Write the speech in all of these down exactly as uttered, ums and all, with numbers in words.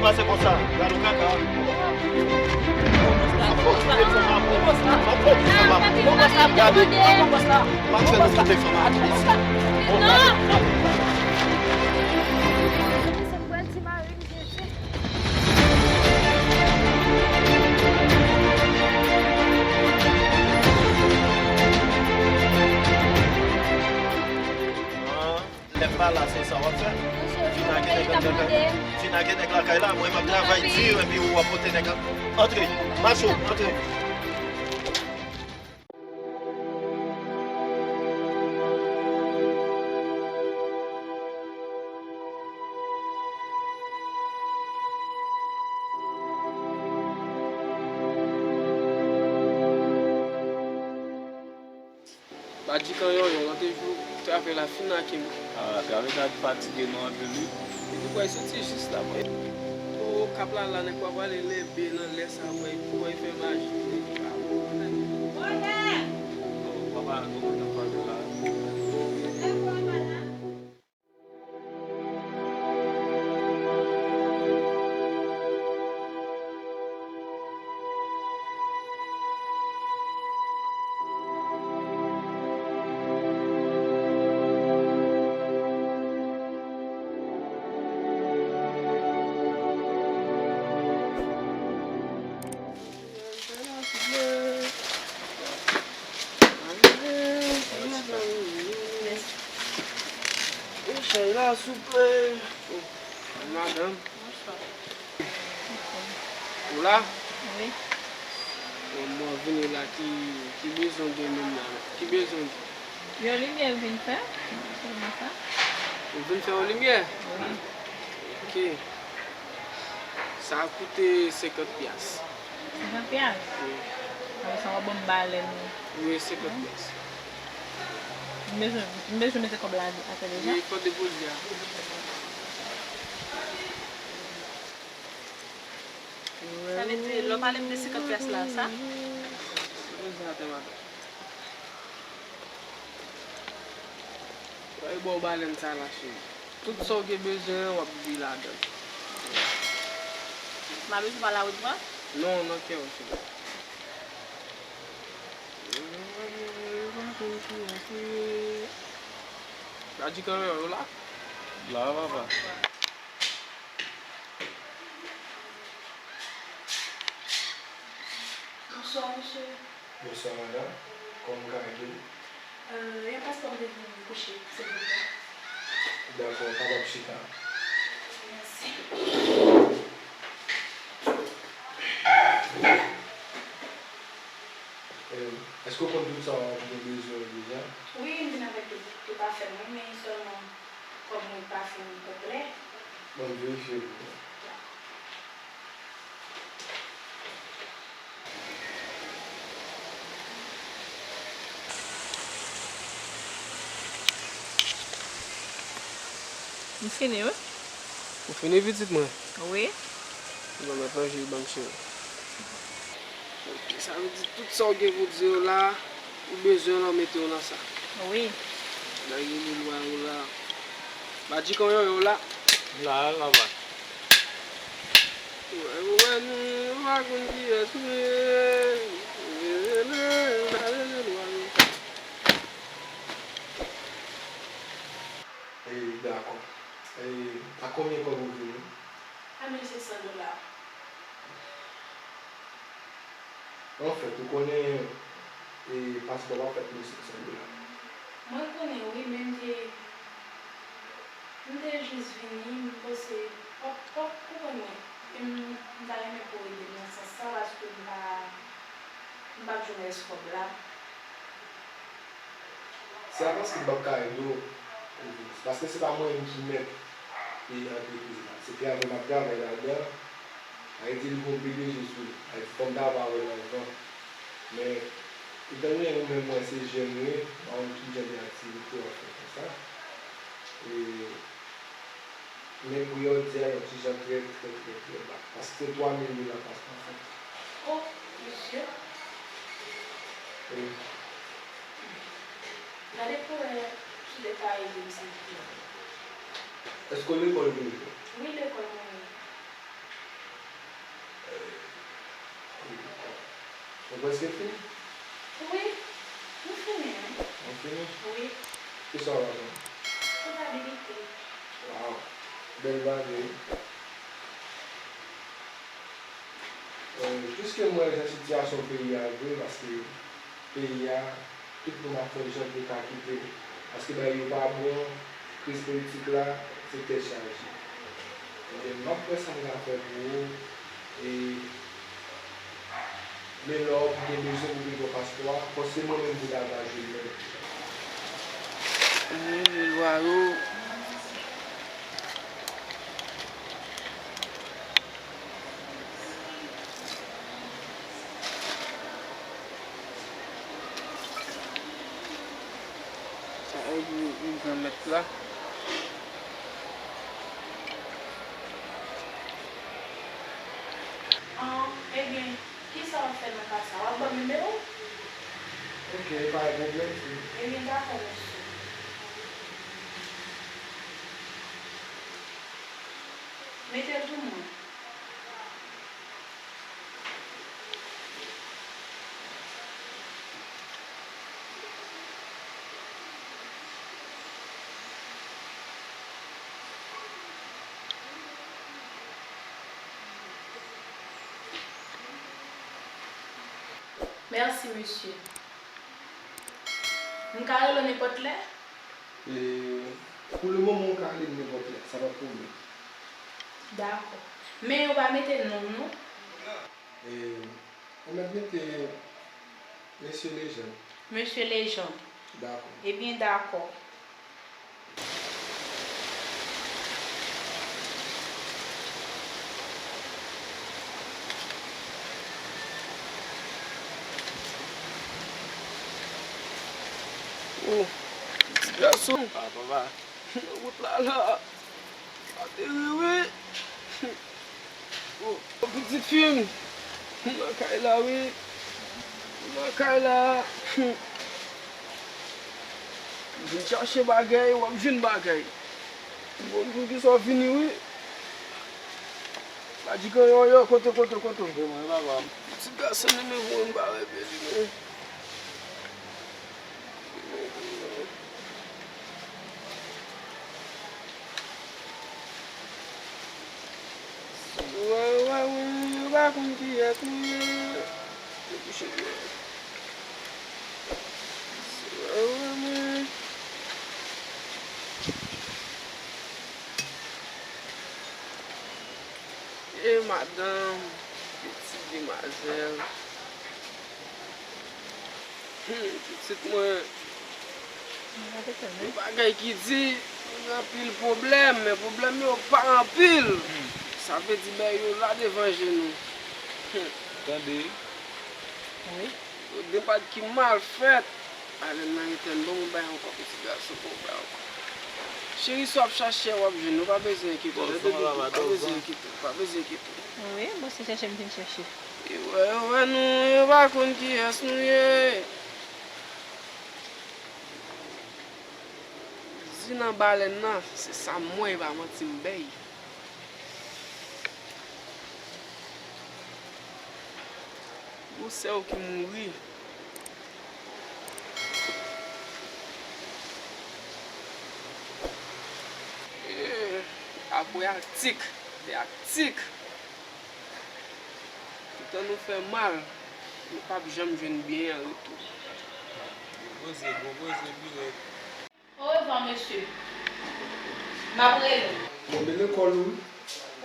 Pase konsa, gade w kaka. Gade, m ap fè nou tout fanm ap isi. Lè m pa la, se sa w ap fè? Vin ak nèg lakay la. Vin ak nèg lakay la, mwen m ap travay di, epi ou ap pote nèg la. Antre, mache, antre. Badjikan Yòyò, lòt jou, travay la fin lage m. Ah, travay sa fatige nou anpil, wi. Epi pou w soti jis la, mwen. O, Kap la, la, nèg pa prale lenbe nan lè sa, mwen, pou w fè maji, mwen. Ah, mwen konnen. Oh, papa, nou kontan fwa nou la. Ou chay la, souple. Oh, madanm. Ou la? Wi. Bon, mwen vini la, ki, ki bezwen gen menm la? Ki bezwen gen? Yon limyè vin fè, sèlman sa. Ou vin fè yon limyè? Wi. Ok. Sa a koute senkant pyas. Senkant pyas? Wi. Apre sa, w ap ban m balèn. Wi, senkant pyas. M bezwen, m bezwen mete kòb la atè deja. Wi, fò depoze a. Sa vle di, lè w pale m de senkant pyas la, sa? Depoze atè, madanm. Mwen ba w balèn sa la, cheri. Tout sa w gen bezwen an, w ap gen ladan l. M pa bezwen pale avèk ou? Non, nan kè w, cheri. Badjikan Yòyò, ou la? La, papa. Bonswa, mesye. Bonswa, madanm. Kòman m ka ede w? Euh, yon paspò m te vin kouche, silvouplè. Dakò, w kapab chita. Mèsi. Euh, èske w konn tout sa w gen bezwen deja? Wi, m vin avèk tout, tout afè mwen, men sèlman kòb mwen pa fin konplè. Ban m verifye pou ou. M fini, wi. Ou fini, pitit mwen? Wi. Bon, mèt manje, ban m cheri. Ok, sa vle di tout sa w gen pou di yo la, ou bezwen lan mete yo nan sa. Wi. Nan gen moun wè yo la. Badjikan Yòyò la. La, la, la. Wè, wè, nou, nou pa konn kiyès nou ye. Rele, rele, rele, rele, rele. E, dakò. E, a konbyen kòb ou vini? A mil senk san dola. Anfèt, ou konnen, e, paspò pa fèt mil senk san dola. Mwen konnen, wi, men m te, m te jis vini, m panse, w ap, w ap konprann mwen. E m, m ta renmen pou w ede m nan sans sa, paske m pa, m p ap jwenn rès kòb la. Se pa paske m p ap ka ede w, Venus, paske se pa mwen menm ki mèt e antrepriz la. Se travay m ap travay ladan. Sa vle di li gon P D G sou li. Sa vle di fò m ta va wè l anvan. Men, etan donnen ou menm mwen se jèn ou ye, m pa konn kijan de aktivite w ap fè konsa. E, Men pri a w di a yon ti jan trè, trè, trè, trè ba. Paske se twa mil dola paspò fèt. Oh, mesye. Wi. Gade pou wè si w te ka ede m, silvouplè. Èske w lekòl toujou? Wi, lekòl mwen ye. Prèske fini? Wi, nou fini, wi. Nou fini? Wi. Kisa w ap aprann? Kontabilite. Waw, bèl bagay. Euh, piske m wè jan sitiyasyon peyi a ye, paske peyi a, tout moun ap fè jan pou yo ka kite l. Paske bagay yo pa bon, kriz politik la, se tèt chaje. Ebyen, m ap wè sa m ka fè pou ou, e men lè w gen bezwen pou peye yon paspò a, fò se mwen menm pou ta va jwenn mwen. Mwen, Lilwa yo. Sa e pou, pou granmèt la. An, ebyen, kisa w ap fè nan ka sa? W ap ban m nimewo w? Ok, pa gen pwoblèm, fi. Ebyen, dakò, mesye. Mete l pou mwen. Mèsi, mesye. M ka rele w nenpòt lè? E, pou le moman, ou ka rele m nenpòt lè, sa pa pwoblèm. Dakò. Men yo pa mete non w, non. E, ou mèt mete Mesye Lejann. Mesye Lejann. Dakò. Ebyen, dakò. Oh, ti gason. Ah, papa. Nan wout la la. Ateri wi. Oh, pitit fi m. M nan kay la wi. M nan kay la. Vin chache bagay, w ap jwenn bagay. Bon, poukisa w vini wi? Pa di kanyon yo, kote, kote, kote? Pitit gason li, men voye m ba rebel li, men. Si w wè, w wè, wi, yo pa konn kiyès nou ye. Yo kouche byen. Si w wè, w wè, mwen. E madanm, pitit demwazèl. Hmm, pitit mwen. Yon bagay ki di, nou gen anpil pwoblèm, men pwoblèm yo pa anpil. Hmm. Sa vle di, bagay yo la devan je nou. Hmm. Tande. Wi. Yo gen pa ki mal fèt. Ale nan etèn, bon, mwen bay ankò, pitit gason, bon, mwen bay ankò. Cheri, si w ap chache, w ap jwenn. Ou pa bezwen enkyete w. Tande, doudou, pa bezwen enkyete w. Pa bezwen enkyete w. Wi, bon, se chèche m vin chèche. Yo wè, yo wè nou, yo pa konn kiyès nou ye. Di nan balèn nan, se sa m wè, e pa manti m bay. Gon sè w ki mouri. Eh, apre ak tik, te ak tik. Toutan nou fè mal, nou p ap janm jwenn byen an retou. Gwo koze, gwo koze, pi rèd. Orevwa, mesye. M ap rele w. Bon, men lekòl ou, wi.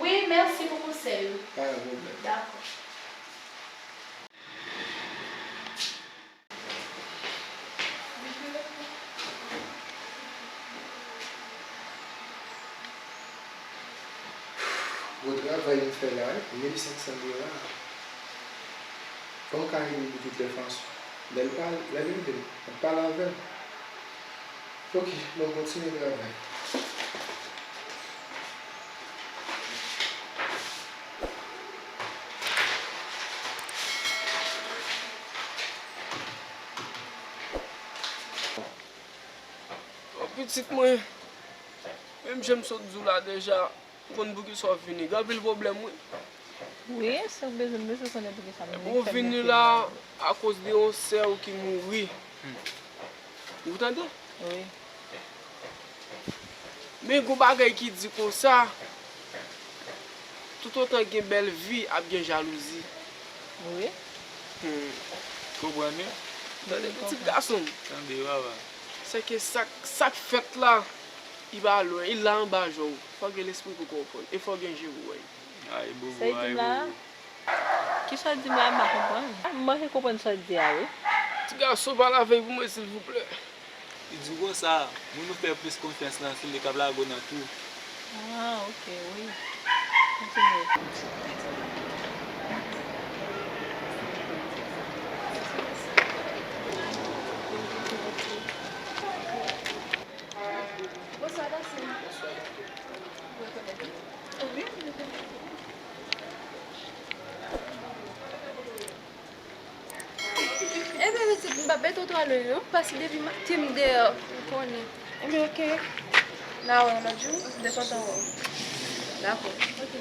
Wi, mèsi pou konsèy ou. Pa gen pwoblèm. Dakò. Gwo travay m fè la wi, mil senk san dola. Kòman m ka rele l de tout lè fason? Lè l pale, lè l rele m, m ap pale avè l. Ok, bon, kontinye travay. O, pitit mwen, menm jan m sot di w la deja, ou konn poukisa w vini. Gen anpil pwoblèm, wi. Wi, si w bezwen, m bezwen konnen poukisa m vin fè m mete la akoz de yon sè w ki mouri. Ou tande? Wi. Men gon bagay ki di konsa, toutotan gen bèl vi, ap gen jalouzi. Wi. Hmm. Konprann wi. Tande pitit gason m. Tande papa. Sèke sa k, sa k fèt la, li pa lwen, li la anba je w. Fò w gen lespri pou konprann. E fò w gen je pou wè. Ay bobo, ay bobo. Kisa w di m la, m pa konprann. M manke konprann sa w di a, wi. Ti gason, pale avè l pou mwen, silvouplè. Li di w konsa, moun ou fè plis konfyans lan, se li k ap lage w nan twou. Ah, ok, wi. Kontinye. Bonswa, Dasin. Bonswa, Dasin. Wi, m rekonèt ou. Ebyen, pitit, m p ap mete w twò lwen, non, paske depi maten m deyò, ou konnen. Ebyen, ok. N a wè yon lòt jou, m te kontan wè w. Dakò. Ok.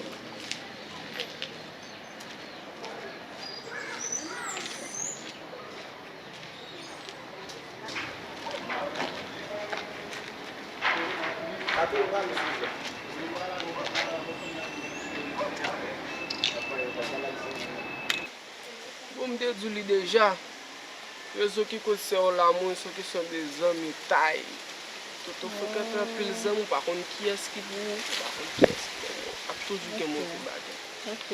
Bon, m te di w li deja. Rezon ki koz sè w la mouri, se yon kesyon de zanmitay. Toto frekante anpil zanmi, ou pa konn kiyès ki pou ou, ou pa konn kiyès ki pou ou. Ap toujou gen move bagay. Ok.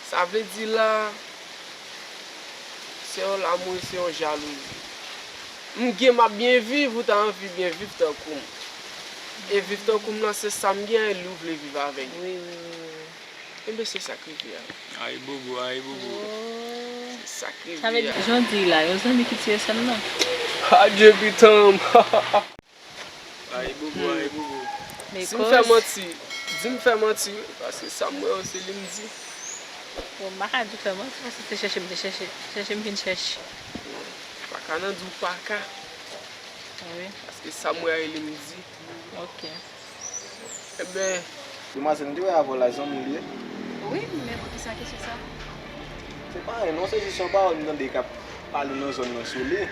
Sa vle di la, sè w la mouri, se yon jalouzi. M gen, m ap byen viv, ou ta anvi byen viv tankou m. E viv tankou m nan, se sa m gen, e li w vle viv avè l. Wi, wi, wi, wi. Enben, se sa k rive a. Ay bobo, ay bobo. Oh. Se sa k rive a. Sa vle di, jan w di la, yon zanmi ki tiye sè l lan. Adye pitanm. Ay bobo, ay bobo. Si m fè manti, di m fè manti wi, paske sa m wè yo se li m di. Bon, m pa ka di w fè manti, paske se chèche m te chèche, chèche m vin chèche. Pa ka nan di w pa ka. Wi. Paske sa m wè a e li m di. Ok. Enben. Demwazèl, m te wè avè w la, zanmi w li ye? Wi, men poukisa kesyon sa? Se pa anyen non, se jis yon pawòl m tande k ap pale nan zòn nan sou li.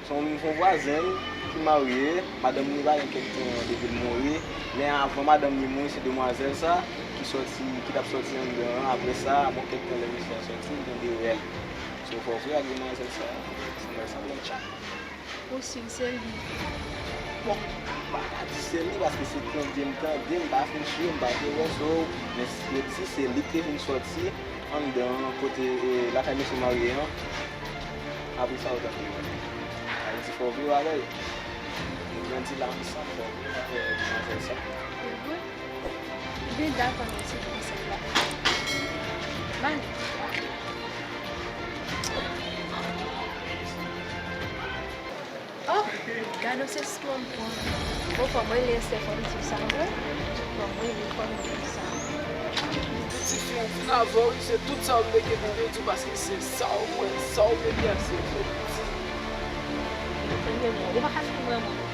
Se yon, se yon vwazen l ki marye, madanm li pa gen kèk tan depi l mouri. Men avan madanm li mouri, se demwazèl sa ki sòti, ki t ap sòti anndan an. Apre sa, bon kèk tan lè mesye a sòti, m tande rèl. Se yon fò vre ak demwazèl sa, se yon bagay sanble yon tchak. Ou si se li? Bon, m pa ka di se li, paske se tande m tande, m pa fin si, m pa te wè, so, men yo di se li ki te vin sòti anndan kote, e, lakay mesye marye an. Apre sa, ou tande yo. Sa vle di fò w viv avè l. Nou grandi la ansanm, fò w viv avè demwazèl sa. Se vre? Ebyen, dakò, mèsi pou konsèy la. Bye. Oh, gade yon se sitwon m pran. Bon, fò m rele Esther, fò m di w sa vre. Fò m rele, fò m di w sa. Pitit fi m, vin avè w, wi, se tout sa w mete pou m te di w, paske se sa w kwè, sa w mete a, se sa w di. Ou pa ka fè m vrèman.